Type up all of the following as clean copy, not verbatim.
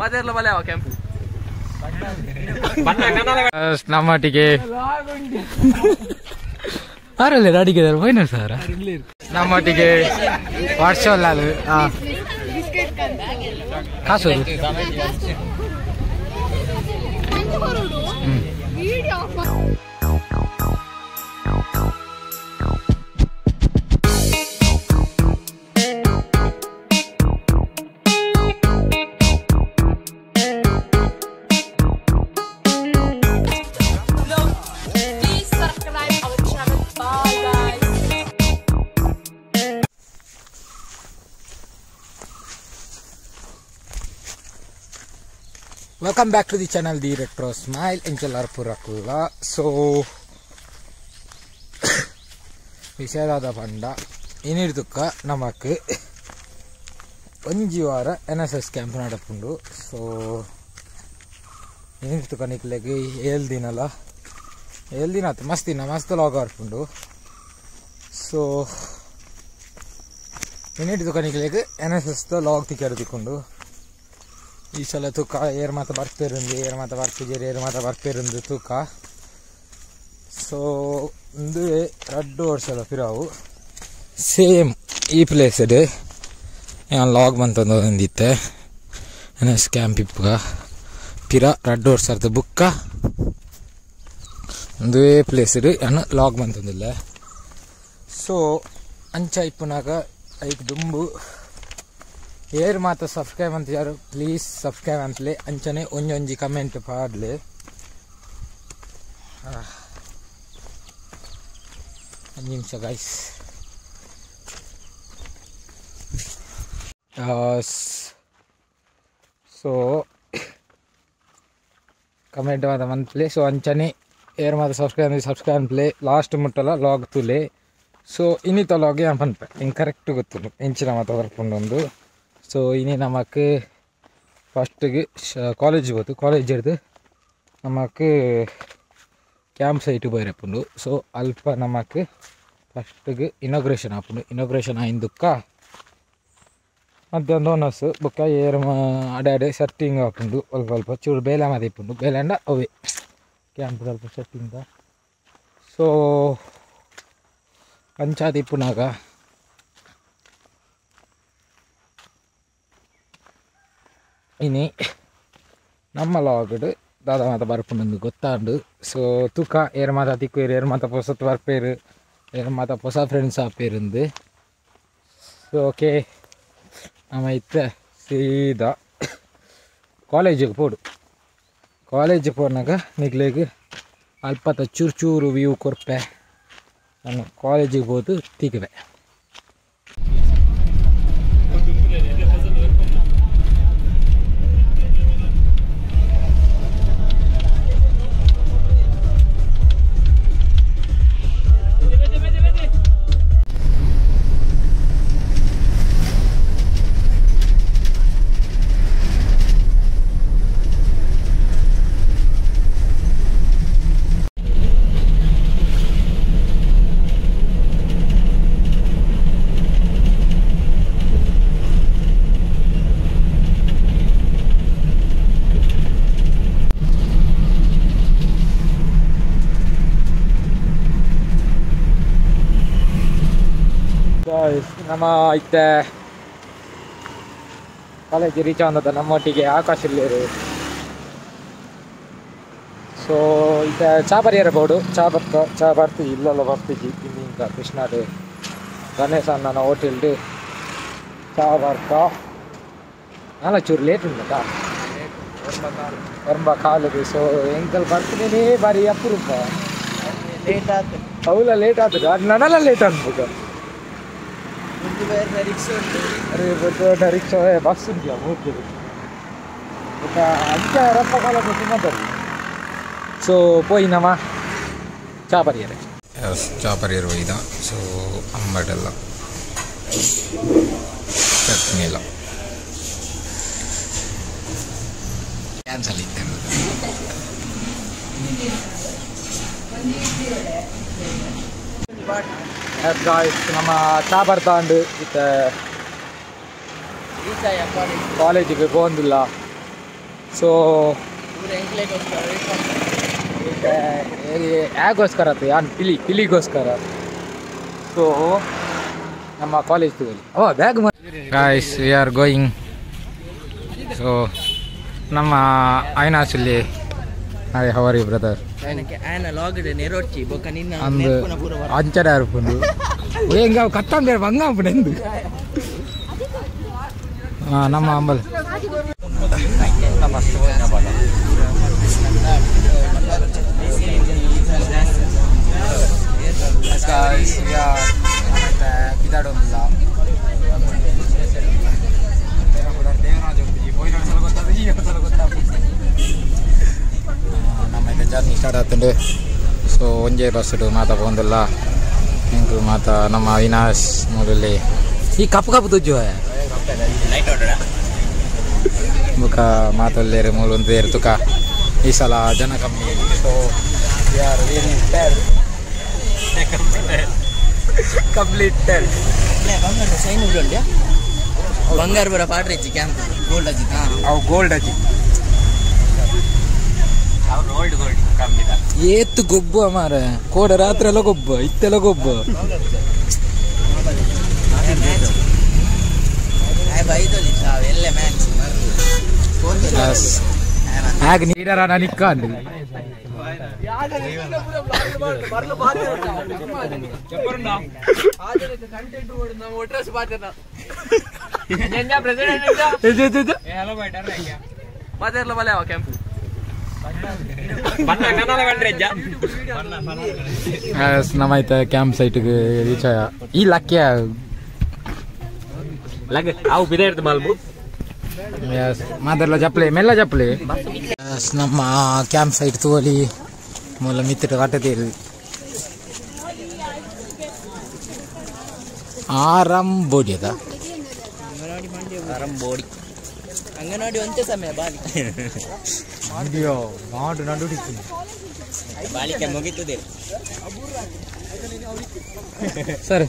ಮಾತೆರ್ಲ ಬಲೆ ಅವ ಕ್ಯಾಂಪ್ ನಮ್ಮಟ್ಟಿಗೆ ಆರಲ್ಲ ಅಡಿಗೆ ಹೋಯ್ನ ಸರ್ ನಮ್ಮಟ್ಟಿಗೆ ವರ್ಷ ಕಾಸು Welcome back to the channel, The Retro Smile, Enchalar Purakula. So, ವಿಷಯದಾದ ಪಂಡ ಇನಿರ್ದುಕ್ಕ ನಮಕ್ ಒಂಜಿ ವಾರ ಎನ್ ಎಸ್ ಎಸ್ ಕ್ಯಾಂಪ್ ನಡಪುಂಡು. ಸೊ ಇನಿರ್ದುಕ್ಕ ನಿಕ್ಲೆಗ್ 7 ದಿನಲ 7 ದಿನ ಆತು ಮಸ್ತ್ ದಿನ ಮಸ್ತ್ ಲಾಗ್ ಆರ್ಪುಂಡು. ಸೊ ಇನಿರ್ದುಕ್ಕ ನಿಕ್ಲೆಗ್ ಎನ್ ಎಸ್ ಎಸ್ ಲಾಗ್ ತಿಕ್ಕರ್ ತಿಕ್ಕೊಂಡು. ಈ ಸಲ ತೂಕ ಏರ್ ಮಾತ ಬರ್ಪೇರುಂದು ಏರ್ ಮಾತ ಬರ್ಪುಜೇರು ಏರ್ ಮಾತ ಬರ್ಪೇರುಂದು ತೂಕ. ಸೊ ಇಂದುವೆ 2 ವರ್ಷದ ಪಿರಾವು ಸೇಮ್ ಈ ಪ್ಲೇಸ್ ಯಾನ್ ಲಾಗ್ ಮಂತೊಂದಿತ್ತೆ ಎನ್ ಎಸ್ ಕ್ಯಾಂಪ್ ಇಪ್ಪುಗ ಪಿರ 2 ವರ್ಷದ ಬುಕ್ಕ ಒಂದುವೇ ಪ್ಲೇಸ್ ಯಾನ್ ಲಾಗ್ ಮಂತೊಂದಿಲ್ಲ. ಸೊ ಅಂಚ ಇಪ್ಪುನಾಗ ಐಕ್ ದುಂಬು ಏರ್ ಮಾತ ಸಬ್ಸ್ಕ್ರೈಬ್ ಅಂತ ಯಾರು ಪ್ಲೀಸ್ ಸಬ್ಸ್ಕ್ರೈಬ್ ಅಂತಲೇ ಅಂಚನೆ ಒಂಜೊಂಜಿ ಕಮೆಂಟ್ ಪಾಡ್ಲೆ. ಒಂದು ನಿಮಿಷ ಗೈಸ್. ಸೊ ಕಮೆಂಟ್ ಮಾತ ಮಂತ್ಲೆ. ಸೊ ಅಂಚನೆ ಏರ್ ಮಾತ ಸಬ್ಸ್ಕ್ರೈಬ್ ಅಂದ್ರೆ ಸಬ್ಸ್ಕ್ರೈಬ್ ಅಂತಲೇ ಲಾಸ್ಟ್ ಮುಟ್ಟಲ್ಲ ಲಾಗ್ ತುಲೆ. ಸೊ ಇನ್ನಿತ ಲಾಗ್ ಏನು ಪನ್ಪೆ ಹಿಂಗೆ ಕರೆಕ್ಟ್ ಗೊತ್ತು ಎಂಚಿನ ಮಾತ ಬರ್ಪುಂಡೊಂದು. ಸೊ ಇನಿ ನಮಕ್ ಫಸ್ಟಿಗೆ ಕಾಲೇಜ್ ಹೋತು ಕಾಲೇಜ್ ಹಿಡ್ದು ನಮಕ್ ಕ್ಯಾಂಪ್ ಸೈಟ್ ಬೈರಪ್ಪುಂಡು. ಸೊ ಅಲ್ಪ ನಮಕ್ ಫಸ್ಟಿಗೆ ಇನಾಗ್ರೇಷನ್ ಆಪುಂಡು. ಇನಾಗ್ರೇಷನ್ ಆಯಿಂದುಕ್ಕ ಮಧ್ಯಾಹ್ನ ಓನಸ್ ಬೊಕ್ಕ ಏರ್ ಅಡೆ ಅಡೆ ಸೆಟ್ಟಿಂಗ್ ಆಪುಂಡು. ಅಲ್ಪ ಅಲ್ಪ ಚೂರು ಬೇಲೆ ಮಾದಿಪ್ಪುಂಡು ಬೇಲೆ ಅಂಡ ಅವೇ ಕ್ಯಾಂಪ್ ಅಲ್ಪ ಸೆಟ್ಟಿಂಗ್. ಸೊ ಅಂಚಾದಿಪ್ಪುನಾಗ ಇನಿ ನಮ್ಮ ಲಾಗ್ಡ್ ದಾದ ಮಾತ ಬರ್ಪುಂಡು ಗೊತ್ತಾಂಡು. ಸೊ ತೂಕ ಏರ್ ಮಾತ ತಿಕ್ಕುವೇರು ಏರ್ ಮಾತ ಪೊಸತ್ ಬರ್ಪೇರು ಏರ್ ಮಾತ ಹೊಸ ಫ್ರೆಂಡ್ಸ್ ಆಪೇರುಂದು. ಸೊ ಓಕೆ ನಮ್ಮ ಇತ್ತೆ ಸೀದಾ ಕಾಲೇಜಿಗೆ ಪೋಡು. ಕಾಲೇಜಿಗೆ ಪೋನಾಗ ನಿಗ್ಲೇಗ್ ಅಲ್ಪತ ಚೂರು ಚೂರು ವ್ಯೂ ಕೊರ್ಪೆ ನಾನು ಕಾಲೇಜಿಗೆ ಹೋದು ತಿಕ್ಕುವೆ. ನಮ್ಮ ಇತ್ತೆ ಕಾಲೇಜ್ ರೀಚ್ ಆದದ ನಮ್ಮೊಟ್ಟಿಗೆ ಆಕಾಶ್ ಇಲ್ಲೇರು. ಸೊ ಇತ್ತೆ ಚಾ ಬರಿಯರ ಬೋಡು ಚಾ ಬರ್ತ ಚಾ ಬರ್ತಿ ಇಲ್ಲಲ್ಲ ಬರ್ತಿಜಿ ಇನ್ನಿಂಕ ಕೃಷ್ಣಾಡು ಗಣೇಶ ಅಣ್ಣನ ಹೋಟೆಲ್ಡು ಚಾ ಬರ್ತಾ. ನಾನ ಚೂರು ಲೇಟ್ ಉಂಟಾ ಒಂಬ ಕಾಲದು. ಸೊ ಎಂಕಲ್ ಬರ್ತೀನಿ ಬಾರಿ ಅಪರೂಪ ಲೇಟ್ ಆತು ಅವಲ ಲೇಟ್ ಆತದ ಅದು ನನಲ್ಲ ಲೇಟ್ ಅನ್ಬೇಕು. ಅರೆ ದೊಡ್ಡ ರಿಕ್ಷಾ ಬಸ್ ಉಂಟಿಯ ಮೂರ್ತಿ ಅಂಚ ರಪ್ಪ ಕಾಲ ಸುಮ್ಮನೆ. ಸೊ ಪೋಯಿ ನಮ್ಮ ಚಾ ಪರಿಯರೆ ಚಾ ಪರಿಯರ್ ಒಯ್ದ. ಸೊ ಅಂಬಡೆಲ್ಲ ಚಟ್ನಿ ಎಲ್ಲ ಕ್ಯಾನ್ಸಲ್ ಇತ್ತು. ನಮ್ಮ ಚಾ ಬರ್ತಾಂಡು ಇತ್ತೆ ಕಾಲೇಜಿಗೆ ಪೋಂದಿಲ್ಲ. ಸೊ ಯಾಗೋಸ್ಕರ ಆತು ಯಾನ್ ಪಿಲಿ ಪಿಲಿಗೋಸ್ಕರ. ಸೊ ನಮ್ಮ ಕಾಲೇಜ್ ತಗೊಳ್ಳಿ ಓ bag. Guys we are going. So ನಮ್ಮ ಐನಾಸಲ್ಲಿ hi how are you brother. ಅಂದು ಅಂಚನೆ ಅರ್ಪುಂಡು ಹೆಂಗ ಕತ್ತಂಬೇರು ಬಂಗಾಪುಂಡು ನಮ್ಮ ಅಂಬಲ್. ನಮ್ಮ ಜರ್ನಿ ಸ್ಟಾರ್ಟ್ ಆಗ್ತುಂಡು. ಸೊ ಒಂಜೇ ಬಸ್ಸು ಮಾತಾ ಪೋಂದುಲ್ಲ ಎಂಕು ಮಾತಾ ನಮ್ಮ ಅವಿನಾಶ್ ಮೊದಲೇ ಈ ಕಪ್ಪು ಕಪ್ಪು ತುಜ್ಜು ಬುಕ್ಕ ಮಾತಲ್ಲೇರು ಮೂಲೊಂದು ತುಕ ಈ ಸಲ ಜನ ಕಮ್ಮಿ. So we are very tired complete tired. ಬಂಗಾರ ಸೈನ್ ಉಂಟು ಬಂಗಾರ ಬರ ಪಾಡ್ರೆಜ್ಜಿ ಕ್ಯಾಂಪ್ ಗೋಲ್ಡ್ ಅಜ್ಜಿ. ಅವು ಗೋಲ್ಡ್ ಅಜ್ಜಿ ರೋಲ್ಡ್ ಗೋಲ್ಡ್ ಕಮ್ಮಿ ಏತ್ತು ಗೊಬ್ಬ ಮಾರ ಕೋಡ ರಾತ್ರಿ ಎಲ್ಲ ಗೊಬ್ಬ ಇತ್ತೆಲ್ಲ ಗೊಬ್ಬ. ಆಗ ನೀರ ನಿಕ್ಕಾಂದು ನಮ್ಮ ಕ್ಯಾಂಪ್ ಸೈಟ್ಗೆ ರೀಚ್ ಆಯ ಈ ಲಕ್ಕಿಯ ಮಾದರ್ಲ ಜಪ್ಲೆ ಮೆಲ್ಲ ಜಪ್ಲೆ. ನಮ್ಮ ಕ್ಯಾಂಪ್ ಸೈಟ್ ತೋಲಿ ಮೂಲ ಮಿತ್ರ ಕಟ್ಟದೇರು ಆರಂಬೋಡಿ ಅದ ಆರಂಬೋಡಿ ಅಂಗನವಾಡಿ ಒಂದೇ ಸಮಯ ಬಾಲಿಕೆ ನಾಡು ನಡು ಬಾಲಿಕೆ ಮುಗಿತದೆ ಸರಿ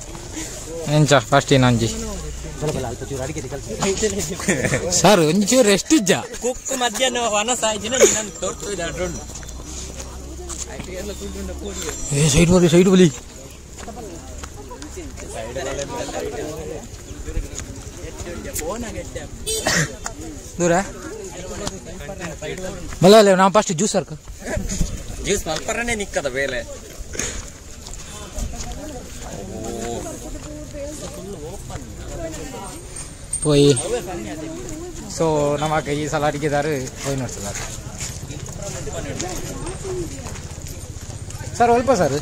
ಎಂಚ ಫಸ್ಟ್ ಇನ್ನೊಂಜಿ ಸರ್ ಒಂಚೂರು ರೆಸ್ಟ್ ಇಜ್ಜ ಕುಕ್ಕು ಮಧ್ಯಾಹ್ನ ವನಸಾಯಿಜಿನ ಏ ಸೈಡ್ ಬಲಿ ಸೈಡ್ ಬಲಿ ದೂರ ಬಲ್ಲ ನಾವು ಫಸ್ಟ್ ಜ್ಯೂಸ್ ಅರ್ಕ ಜ್ಯೂಸ್ ಮಲ್ಪರನೇ ನಿಕ್ಕದ ಬೇಲೆ ಪೋಯಿ. ಸೊ ನಮಕ್ ಈ ಸಲ ಅಡಿಗೆದಾರು ಪೋಯಿ ನೋಡ್ಸಲ್ಲ ಸರ್ ಅಲ್ಪ ಸರ್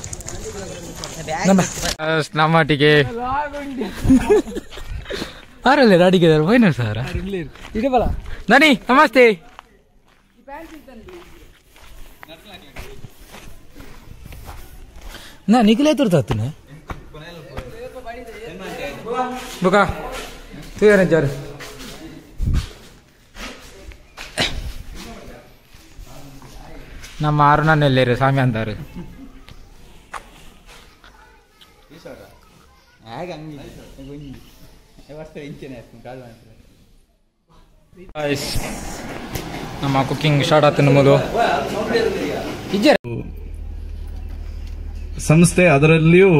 ನಮ್ಮಟಿಗೆ ಆರಲ್ಲ ಅಡಿಗೆದಾರು ಪೋಯಿ ನೋಡಿ ಸರ್ ನನಿ ನಮಸ್ತೆ. ನಾ ನಿಖಿಲೇ ತುರ್ತಾತನ ಬುಕಾ ತೂಯರ ನಮ್ಮ ಅರುಣನೆಲ್ಲೇರು ಸ್ವಾಮಿ ಅಂತಾರೆ. ನಮ್ಮ ಕುಕ್ಕಿಂಗ್ ಸ್ಟಾರ್ಟ್ ಆಯ್ತು ನಮ್ಮದು. ಸಂಸ್ಥೆ ಅದರಲ್ಲಿಯೂ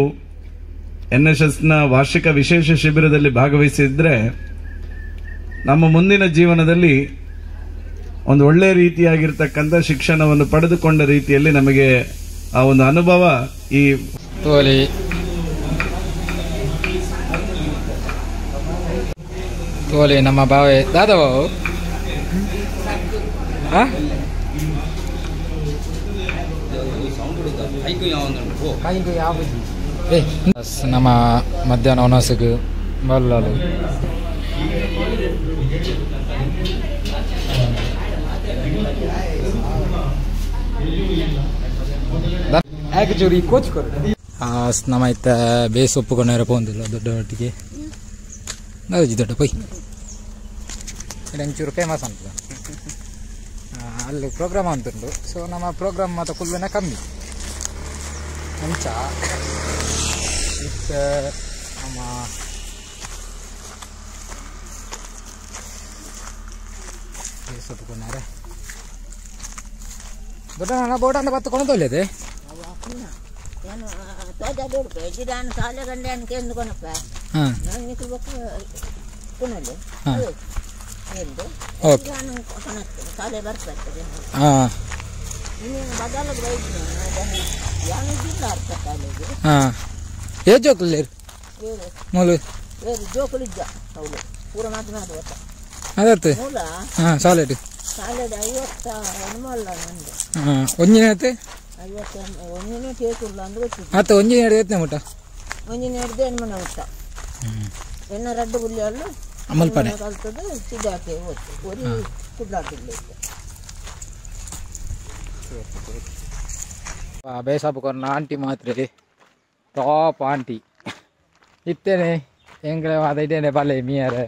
ಎನ್ಎಸ್ಎಸ್ ನ ವಾರ್ಷಿಕ ವಿಶೇಷ ಶಿಬಿರದಲ್ಲಿ ಭಾಗವಹಿಸಿದ್ರೆ ನಮ್ಮ ಮುಂದಿನ ಜೀವನದಲ್ಲಿ ಒಂದು ಒಳ್ಳೆಯ ರೀತಿಯಾಗಿರ್ತಕ್ಕಂಥ ಶಿಕ್ಷಣವನ್ನು ಪಡೆದುಕೊಂಡ ರೀತಿಯಲ್ಲಿ ನಮಗೆ ಆ ಒಂದು ಅನುಭವ ಈ ತೋಲಿ ತೋಲಿ ನಮ್ಮ ಬಾವೆ ದಾದಾ ಬಾವು ನಮ್ಮ ಮಧ್ಯಾಹ್ನ ಒಣಸಿಗೆ ಬಲ್ಲಾಲು ನಮ್ಮ ಇತ್ತ ಬೇಸ್ ಒಪ್ಪುಕೊಂಡಾರ ಪೋಂದಿಲ್ಲ ದೊಡ್ಡ ಒಟ್ಟಿಗೆ ಹೌದು ದೊಡ್ಡ ಪೊಯ್ ಒಂಚೂರು ಫೇಮಸ್ ಅಂತ ಅಲ್ಲಿ ಪ್ರೋಗ್ರಾಮ್ ಅಂತುಂಡು. ಸೊ ನಮ್ಮ ಪ್ರೋಗ್ರಾಮ್ ಮಾತ್ರ ಕುಲ್ಲುನ ಕಮ್ಮಿ ಅಂಚ ಇತ್ತ ನಮ್ಮ ಬೇಸ್ ಒಪ್ಪುಕೊಂಡಾರೆ. ದೊಡ್ಡ ಬೋಟ್ ಅಂತ ಬತ್ತು ಕೊಣದೊಲ್ಲೇದೆ ಹಾಂ ಹಾಂ ಏ ಜೋಕುಲ್ಲೇರು ಮೂಲು ಅದತ್ತು ಹಾಂ ಸಾಲೆಡ್ ಹಾಂ ಒಂಜಿನ ಆತು ಆತ ಒಂಜಿನ ಎರಡು ಮುಟ್ಟ ಅಮಲ್ಪನೆ ಬೇಸಾಪು ಕೊರ್ನ ಆಂಟಿ ಮಾತ್ರ ಟಾಪ್ ಆಂಟಿ ಇತ್ತೇನೆ ಎಂಗ್ರೆ ಮಾತ ಇದ್ದೇನೆ ಬಲೆ ಮಿಯರೆ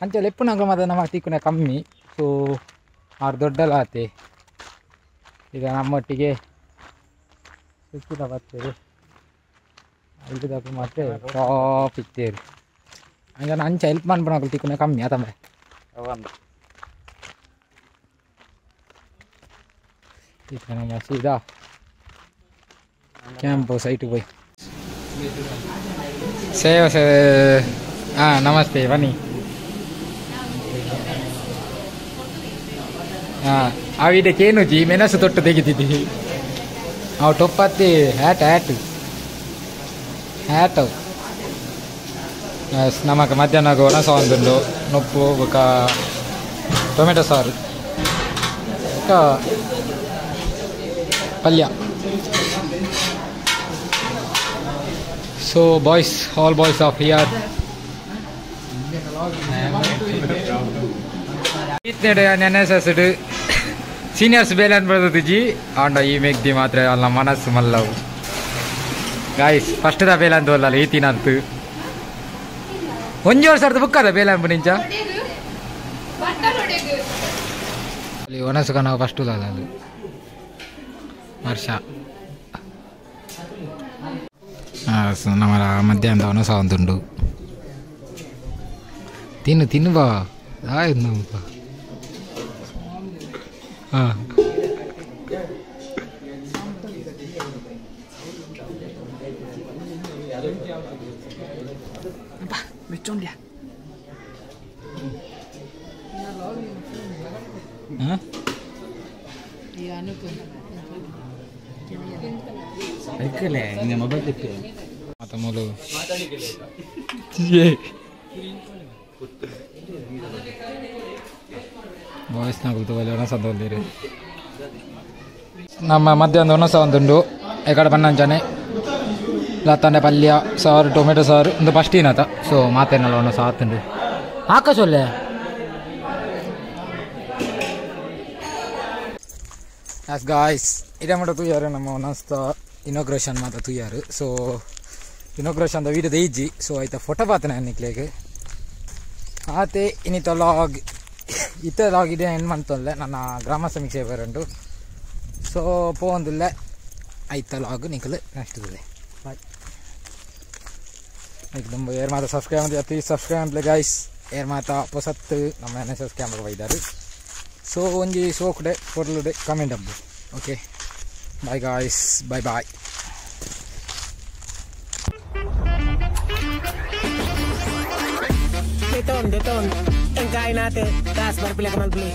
ಅಂಚೆ ಲೆಪ್ಪುನಂಗ್ಲ ಮಾತ ನಮ್ಮ ತಿಕ್ಕುನ ಕಮ್ಮಿ ಸೊ ಆರು ದೊಡ್ಡಲ ಆತೆ ಈಗ ನಮ್ಮೊಟ್ಟಿಗೆ ಸುಕ್ಕಿದ ಬರ್ತೇವೆ ಇಲ್ದಕ್ಕೂ ಮಾತ್ರ ಟಾಪ್ ಇತ್ತೇರು ಹಂಗೆ ಅಂಚೆ ಹೆಲ್ಪ್ ಮಾಡ್ಬಿಡೋಕೆ ತಿಕ್ಕುನ ಕಮ್ಮಿ ಆತಂಬೆ ಈಗ ನಮ್ಮ ಸೀದಾ ಕ್ಯಾಂಪು ಸೈಟ್ ಹೋಯ್ ಸೇವೆ ಸೇವೆ ಹಾಂ ನಮಸ್ತೆ ಬನ್ನಿ ಹಾಂ ಅವು ಇದಕ್ಕೇನು ಜಿ ಮೆಣಸು ತೊಟ್ಟು ತೆಗಿತಿದ್ದೀವಿ ಅವು ಟೊಪ್ಪತ್ತಿ ಹ್ಯಾಟ್ ಹ್ಯಾಟ್ ಹ್ಯಾಟ್ ಅವು ನಮಕ್ ಮಧ್ಯಾಹ್ನ ಒಣಸ ಒಂದುಂಡು ನೊಪ್ಪು ಬೊಕ ಟೊಮೆಟೊ ಸಾರು ಬೊಕ ಪಲ್ಯ. So boys, all boys of here. NSS seniors ಬೇಲೆ ಅನ್ಬರ್ತಜಿ ಆಂಡ ಈ ಮೇಗ್ದಿ ಮಾತ್ರ ಅಲ್ಲ ಮನಸ್ಸು ಮಲ್ಲವು ಗಾಯ್ಸ್ ಫಸ್ಟ್ the ಬೇಲೆ ಅಂತ ಅಲ್ಲ ಈ ತಿನ್ನಂತು ಒಂಜಿ ವರ್ಷ ಬುಕ್ ಅದ ಬೇಲೆ ಅನ್ಬು ನಿಂಚ ಅಲ್ಲಿ ಒಣಸು ಕಣ ಫಸ್ಟ್ ಅಲ್ಲ ಅದು ವರ್ಷ ನಮ್ಮ ಮಧ್ಯಾಹ್ನದ ಒಣಸ ಒಂದುಂಡು ತಿನ್ನು ತಿನ್ನು ಬಾ ಆಯ್ತು ಹಾಂ ಮೂಲು ಬಾಯ್ಸ್ ನಾಗುಲ್ತು ಒಣಸ ಒಂದಿರಿ ನಮ್ಮ ಮಧ್ಯಾಹ್ನ ಒಣಸ ಒಂದುಂಡು ಈ ಕಡೆ ಬನ್ನಂಚನೆ ಲತ್ತಂಡೆ ಪಲ್ಯ ಸಾರು ಟೊಮೆಟೊ ಸಾರು ಒಂದು ಫಸ್ಟ್ ಏನತ ಸೊ ಮಾತೇನಲ್ಲ ಒಣಸ ಆತುಂಡು ಆಕಾಶೊಲ್ಲೆ ಆಸ್ ಗಾಯ್ಸ್ ಇದೇ ಮಾಡ ತೂಯಾರು ನಮ್ಮ ಒಣಸ್ತ ಇನಾಗ್ರೇಷನ್ ಮಾತ್ರ ತೂಯಾರು. ಸೊ ಇನಾಗ್ರೇಷನ್ the video ಈಜಿ ಸೊ ಆಯ್ತಾ ಫೋಟೋ ಪಾತನೆ ನಿಕ್ಲೇಗೆ ಆತೆ ಇನ್ನಿತ ಲಾಗ್ ಇತ್ತ ಲಾಗ್ ಇದೆ ಏನು ಮಂತೊಲ್ಲೆ ನನ್ನ ಗ್ರಾಮ ಸಮೀಕ್ಷೆ ಬರಂಡು ಸೊ ಪೋಂದಿಲ್ಲ ಐತ ಲಾಗ್ ನಿಕಲು ನೆಕ್ಸ್ಟ್ ಬಾಯ್. ತುಂಬ ಏರ್ ಮಾತ ಸಬ್ಸ್ಕ್ರೈಬ್ ಅಂತ ಪ್ಲೀಸ್ ಸಬ್ಸ್ಕ್ರೈಬ್ ಅಂತಲೇ ಗಾಯ್ಸ್ ಏರ್ ಮಾತ ಪೊಸತ್ತು ನಮ್ಮ ಎನ್ ಎಸ್ ಎಸ್ ಕ್ಯಾಂಪ್ ಬೈದಾರು. ಸೊ ಒಂಜಿ ಸೋಕ್ಡೆ ಪೊರ್ಲುಡೆ comment ಅಬ್ಬು. Okay bye guys, bye bye. Deton, deton. Ang kain natin. Taas, barpila ka malbli.